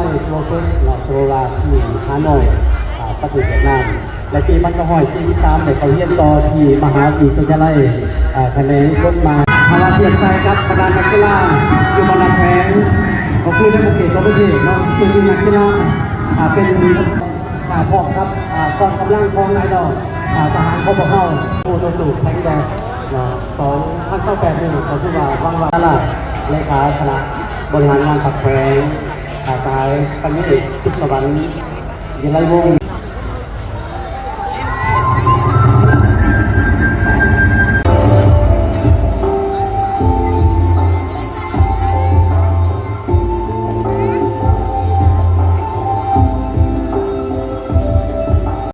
ໂປຣເຟສເນາະ ໂຕລາທີ່ຮາໂນຍ ອ່າ ປະເທດຫວຽດນາມ ແລະ ປີພັນເກົ້າຮ້ອຍສີ່ສິບສາມ ໄດ້ເຂົ້າຮຽນຕໍ່ທີ່ມະຫາວິທະຍາໄລ ອ່າ ຂະແໜງກົດໝາຍ ພາວະພຽງໃສ່ກັບບັນດານັກກິລາຢູ່ບັນດາແຂວງ ກໍຄືໃນປະເທດທົ່ວປະເທດເນາະ ເຊິ່ງມີນັກກິລາ ອ່າ ເປັນ ອ່າ ພ້ອມກັບ ອ່າ ກອງກຳລັງຂອງໄອດອລ ອ່າ ທະຫານຂອງພວກເຮົາ ຄູ່ຕໍ່ສູ້ແຂງແດດເນາະ ສອງພັນຊາວແປດນີ້ ກໍຄືວ່າຫວັງວ່າ ລາດ ເລຂາຄະນະບໍລິຫານງານພັກແຂວງ ອ່າ ສະຫາຍ ພັນເອກ ສຸກສະຫວັນ ວິໄລວົງ